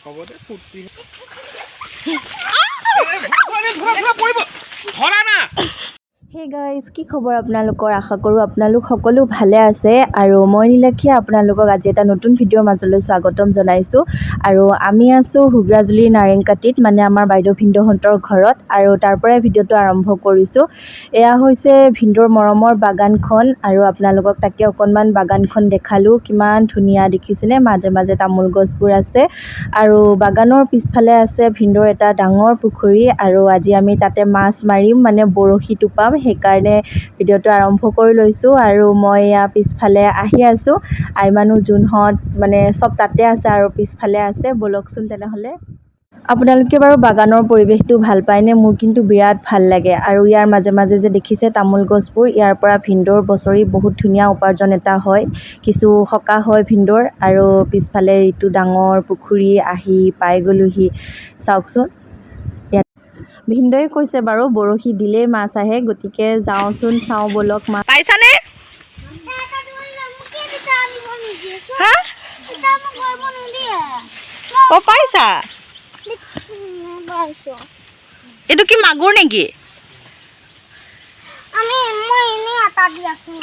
হ'ব দে, ফূৰ্তি। পৰিব, ধৰা না। হে গাইজ, কি খবৰ আপোনালোকৰ? আশা কৰোঁ আপোনালোক সকলো ভালে আছে। আৰু মই নীলাক্ষীয়ে আপোনালোকক আজি এটা নতুন ভিডিঅ'ৰ মাজলৈ স্বাগতম জনাইছোঁ। আৰু আমি আছোঁ হুগ্ৰাজুলিৰ নাৰেংকাটিত, মানে আমাৰ বাইদেউ ভিনদেউহঁতৰ ঘৰত। আৰু তাৰ পৰাই ভিডিঅ'টো আৰম্ভ কৰিছোঁ। এয়া হৈছে ভিনদেউৰ মৰমৰ বাগানখন আৰু আপোনালোকক তাকে অকণমান বাগানখন দেখালোঁ। কিমান ধুনীয়া দেখিছেনে? মাজে মাজে তামোল গছবোৰ আছে আৰু বাগানৰ পিছফালে আছে ভিনদেউৰ এটা ডাঙৰ পুখুৰী। আৰু আজি আমি তাতে মাছ মাৰিম, মানে বৰশী টোপাম। সেইকাৰণে ভিডিঅ'টো আৰম্ভ কৰি লৈছোঁ। আৰু মই এয়া পিছফালে আহি আছোঁ। আইমানু, জোনহঁত মানে চব তাতে আছে আৰু পিছফালে আছে। ব'লকচোন তেনেহ'লে। আপোনালোকে বাৰু বাগানৰ পৰিৱেশটো ভাল পায়নে? মোৰ কিন্তু বিৰাট ভাল লাগে। আৰু ইয়াৰ মাজে মাজে যে দেখিছে তামোল গছবোৰ, ইয়াৰ পৰা ভিনদেউৰ বছৰি বহুত ধুনীয়া উপাৰ্জন এটা হয়, কিছু সকাহ হয় ভিনদেউৰ। আৰু পিছফালে এইটো ডাঙৰ পুখুৰী আহি পাই গ'লোহি। চাওকচোন, ইয়াত ভিনদেউৱে কৈছে বাৰু বৰশী দিলেই মাছ আহে, গতিকে যাওঁচোন চাওঁ ব'লক মাছ পাইছানে? হা, অ পাইছা। এইটো কি মাগুৰ নেকি? আমি মই এনেই আটা দি আছো।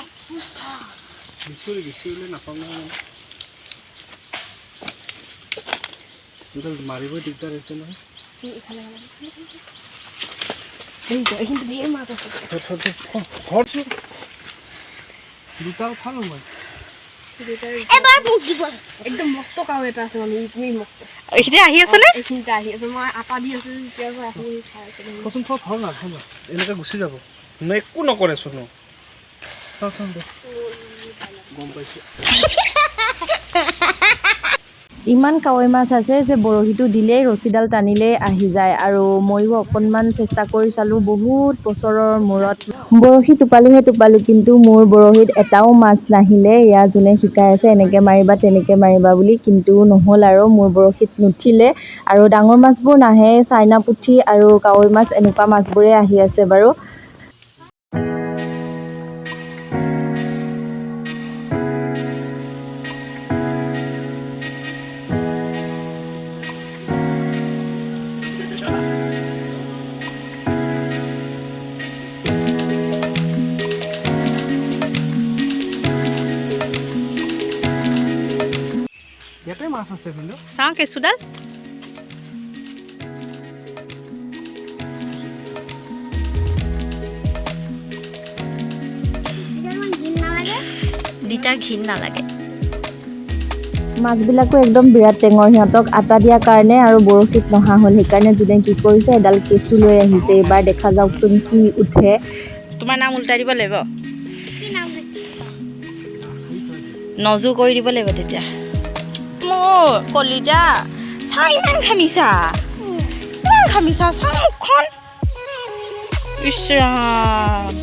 বিচুৰি বিচুৰিলে নাপাম নহয়। মানে মাৰিবই দিগদাৰ হৈছে নহয়। ঘৰচোন দুটা উঠালো মই। এবাৰ মোক দিব। একদম মস্ত কাউ এটা আছে, মানে তুমি মস্ত। এইখিনিতে আহি আছেনে? এইখিনিতে আহি আছে। মই আটা দি আছো, তেতিয়াৰ পৰা আহি খাই আছে। কচোন, থ, থ না, থ না, এনেকৈ গুচি যাব। একো নকৰেচোন। চাওচোন দে, গম পাইছোঁ। ইমান কাৱৈ মাছ আছে যে বৰশীটো দিলেই ৰছীডাল টানিলেই আহি যায়। আৰু ময়ো অকণমান চেষ্টা কৰি চালোঁ। বহুত বছৰৰ মূৰত বৰশী টোপালোহে টোপালোঁ, কিন্তু মোৰ বৰশীত এটাও মাছ নাহিলে। এয়া যোনে শিকাই আছে এনেকৈ মাৰিবা তেনেকৈ মাৰিবা বুলি, কিন্তু নহ'ল আৰু মোৰ বৰশীত নুঠিলে। আৰু ডাঙৰ মাছবোৰ নাহে, চাইনা পুঠি আৰু কাৱৈ মাছ এনেকুৱা মাছবোৰেই আহি আছে বাৰু। ইয়াতে মাছ আছে কিন্তু। চাওঁ কেঁচুডাল। ঘিণ নালাগে? দিতাৰ ঘিণ নালাগে। মাছবিলাকো একদম বিৰাট টেঙৰ। সিহঁতক আটা দিয়াৰ কাৰণে আৰু বৰশীত নহা হ'ল। সেইকাৰণে যোনে কি কৰিছে, এডাল কেঁচু লৈ আহিছে। এইবাৰ দেখা যাওকচোন কি উঠে। তোমাৰ নাম উল্টাই দিব লাগিব। কি নাম? নজু কৰি দিব লাগিব তেতিয়া। মোৰ কলিজা, চা, ইমান ঘামিছা, ইমান ঘামিছা, চা মুখখন, ইছ ৰাম।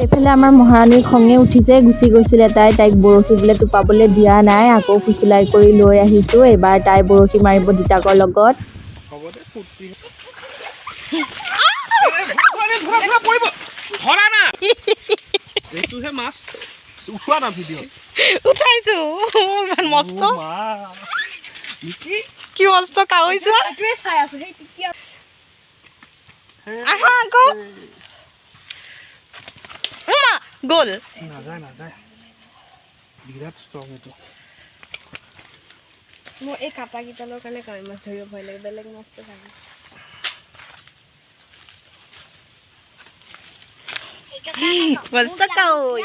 এইফালে আমাৰ মহাৰাণীৰ খঙে উঠিছে, গুচি গৈছিলে তাই। তাইক বৰশী বোলে টোপাবলৈ দিয়া নাই। আকৌ ফুচুলাই কৰি লৈ আহিছোঁ। এইবাৰ তাই বৰশী মাৰিব দেউতাকৰ লগত। হ'ব দে, ফূৰ্তি। পৰিব, ধৰা না। এইটোহে মাছ, উঠোৱা না ভিডিঅ'। উঠাইছো। ইমান মস্ত। নেকি? কি মস্ত কাৱৈ চোৱা। এইটোৱে চাই আছো সেই তেতিয়া। আহা আকৌ। উমা, গ'ল। নাযায় নাযায়, বিৰাট ষ্ট্ৰং এইটো। মোৰ এই কাটা কেইডালৰ কাৰণে কাৱৈ মাছ ধৰিব ভয় লাগে, বেলেগ মাছটো ভাল। মস্ত কাৱৈ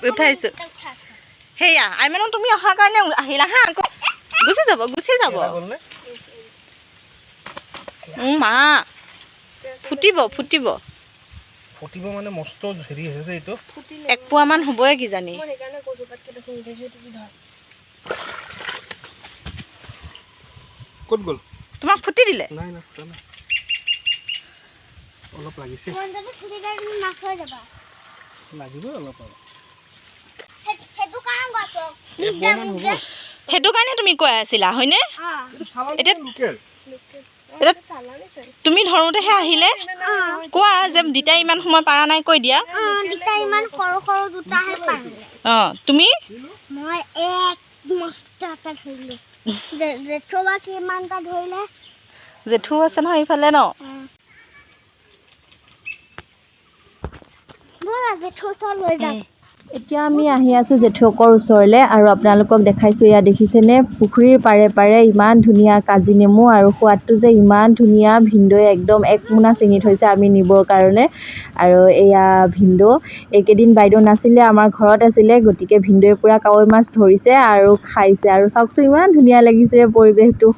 উঠাইছো। সেয়া আইমানো, তুমি অহাৰ কাৰণে আহিলা। হা, আকৌ গুচি যাব, গুচি যাব। এটা গ'লনে? মা, ফুটিব ফুটিব। ফুটিব মানে মস্ত হেৰি হৈছে এইটো। ফুটিলে। এক পোৱামান হ'বই কিজানি। মই সেইকাৰণে কচু পাতকেইটা ছিঙি থৈছোঁ, তুমি ধৰ। ক'ত গ'ল? তোমাক ফুটি দিলে? নাই নাই, ফুটা নাই, অলপ লাগিছে। ফুটি যায়, তুমি মাছ হৈ যাবা। লাগিবই অলপ আৰু। সেইটো কাৰণ গছ। এক পোৱামান হ'ব। সেইটো কাৰণে তুমি কৈ আছিলা, হয়নে? এইটো চালানী। এতিয়া লোকেল। এতিয়া চালানি চাগে। তুমি ধৰোঁতেহে আহিলে। কোৱা যে দিতাই ইমান সময় পাৰা নাই, কৈ দিয়া। দিতা ইমান সৰু সৰু দুটাহে পাৰিলে। অঁ, তুমি? মই এক মস্ত এটা ধৰিলো। জেঠু বা কিমানটা ধৰিলে। জেঠু আছে নহয় এইফালে ন? ব'লা, জেঠুৰ ওচৰত লৈ যাম। এতিয়া আমি আহি আছোঁ জেঠুকৰ ওচৰলৈ আৰু আপোনালোকক দেখাইছোঁ। এয়া দেখিছেনে, পুখুৰীৰ পাৰে পাৰে ইমান ধুনীয়া কাজি নেমু আৰু সোৱাদটো যে ইমান ধুনীয়া। ভিনদৌৱে একদম এক মোনা ছিঙি থৈছে আমি নিবৰ কাৰণে। আৰু এয়া ভিনদৌ, এইকেইদিন বাইদেউ নাছিলে, আমাৰ ঘৰত আছিলে, গতিকে ভিনদৌৱে পূৰা কাৱৈ মাছ ধৰিছে আৰু খাইছে। আৰু চাওকচোন, ইমান ধুনীয়া লাগিছে পৰিৱেশটো।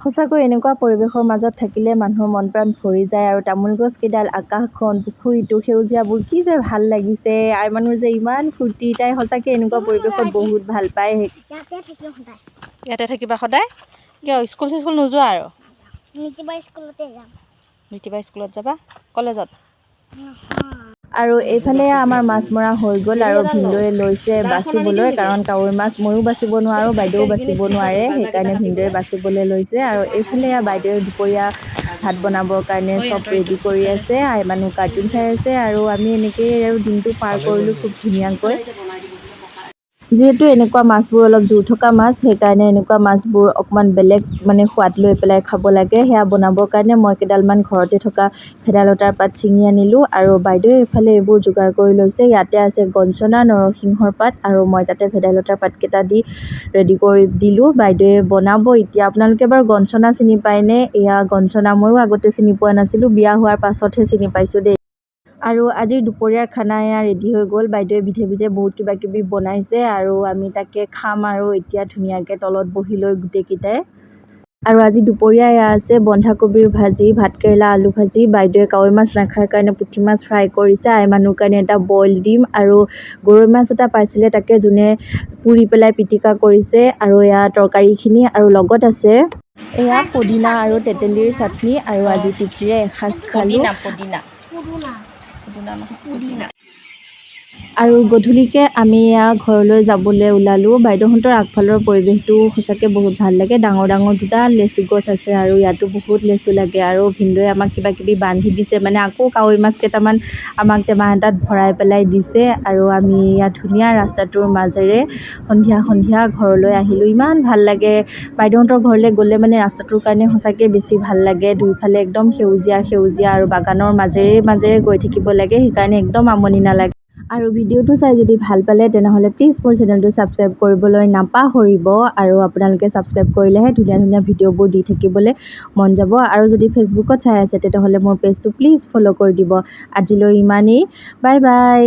সঁচাকৈ এনেকুৱা পৰিৱেশৰ মাজত থাকিলে মানুহৰ মন প্ৰাণ ভৰি যায়। আৰু তামোল গছকেইডাল, আকাশখন, পুখুৰীটো, সেউজীয়াবোৰ কি যে ভাল লাগিছে। আই মানুহৰ যে ইমান ফূৰ্তি, তাই সঁচাকৈ এনেকুৱা পৰিৱেশত বহুত ভাল পায়। ইয়াতে থাকিম সদায়। ইয়াতে থাকিবা সদায়? কিয়, স্কুল চিস্কুল নোযোৱা আৰু? নিকিবা স্কুলতে যাম। নীতিবা স্কুলত যাবা? কলেজত? আৰু এইফালে আমাৰ মাছ মৰা হৈ গ'ল আৰু ভিনদৌৱে লৈছে বাচিবলৈ, কাৰণ কাৱৈ মাছ ময়ো বাচিব নোৱাৰোঁ, বাইদেউও বাচিব নোৱাৰে, সেইকাৰণে ভিনদৌৱে বাচিবলৈ লৈছে। আৰু এইফালে বাইদেৱে দুপৰীয়া ভাত বনাবৰ কাৰণে চব ৰেডি কৰি আছে। আই মানুহ কাৰ্টুন চাই আছে আৰু আমি এনেকৈয়ে আৰু দিনটো পাৰ কৰিলোঁ খুব ধুনীয়াকৈ। যিহেতু এনেকুৱা মাছবোৰ অলপ জোৰ থকা মাছ, সেইকাৰণে এনেকুৱা মাছবোৰ অকণমান বেলেগ মানে সোৱাদ লৈ পেলাই খাব লাগে। সেয়া বনাবৰ কাৰণে মই কেইডালমান ঘৰতে থকা ভেদাইলতাৰ পাত ছিঙি আনিলোঁ আৰু বাইদেৱে এইফালে এইবোৰ যোগাৰ কৰি লৈছে। ইয়াতে আছে গঞ্চনা, নৰসিংহৰ পাত আৰু মই তাতে ভেদাইলতাৰ পাতকেইটা দি ৰেডি কৰি দিলোঁ। বাইদেৱে বনাব এতিয়া। আপোনালোকে বাৰু গঞ্চনা চিনি পায়নে? এয়া গঞ্চনা ময়ো আগতে চিনি পোৱা নাছিলোঁ, বিয়া হোৱাৰ পাছতহে চিনি পাইছোঁ দেই। আৰু আজিৰ দুপৰীয়াৰ খানা এয়া ৰেডি হৈ গ'ল। বাইদেৱে বিধে বিধে বহুত কিবা কিবি বনাইছে আৰু আমি তাকে খাম আৰু এতিয়া ধুনীয়াকৈ তলত বহি লৈ গোটেইকেইটাই। আৰু আজি দুপৰীয়া এয়া আছে বন্ধাকবিৰ ভাজি, ভাতকেৰেলা আলু ভাজি। বাইদেৱে কাৱৈ মাছ নাখায় কাৰণে পুঠি মাছ ফ্ৰাই কৰিছে। আই মানুহৰ কাৰণে এটা বইল ডিম আৰু গৰৈ মাছ এটা পাইছিলে, তাকে যোনে পুৰি পেলাই পিটিকা কৰিছে। আৰু এয়া তৰকাৰীখিনি আৰু লগত আছে এয়া পদিনা আৰু তেতেলীৰ চাটনি। আৰু আজি তৃপ্তিৰে এসাঁজ খালোঁ। পদিনা, পদিনা। পুদুনা। পদিনা নহয়, পুদিনা। আৰু গধূলিকৈ আমি এয়া ঘৰলৈ যাবলৈ ওলালোঁ। বাইদেউহঁতৰ আগফালৰ পৰিৱেশটো সঁচাকৈ বহুত ভাল লাগে। ডাঙৰ ডাঙৰ দুডাল লেচু গছ আছে আৰু ইয়াতো বহুত লেচু লাগে। আৰু ভিনদৌৱে আমাক কিবা কিবি বান্ধি দিছে, মানে আকৌ কাৱৈ মাছ কেইটামান আমাক টেমা এটাত ভৰাই পেলাই দিছে। আৰু আমি ইয়াত ধুনীয়া ৰাস্তাটোৰ মাজেৰে সন্ধিয়া সন্ধিয়া ঘৰলৈ আহিলোঁ। ইমান ভাল লাগে বাইদেউহঁতৰ ঘৰলৈ গ'লে, মানে ৰাস্তাটোৰ কাৰণে সঁচাকৈ বেছি ভাল লাগে। দুয়োফালে একদম সেউজীয়া সেউজীয়া আৰু বাগানৰ মাজেৰে মাজেৰে গৈ থাকিব লাগে, সেইকাৰণে একদম আমনি নালাগে। আৰু ভিডিঅ'টো চাই যদি ভাল পালে, তেনেহ'লে প্লিজ মোৰ চেনেলটো ছাবস্ক্ৰাইব কৰিবলৈ নাপাহৰিব। আৰু আপোনালোকে ছাবস্ক্ৰাইব কৰিলেহে ধুনীয়া ধুনীয়া ভিডিঅ'বোৰ দি থাকিবলৈ মন যাব। আৰু যদি ফেচবুকত চাই আছে, তেনেহ'লে মোৰ পেজটো প্লিজ ফ'ল' কৰি দিব। আজিলৈ ইমানেই, বাই বাই।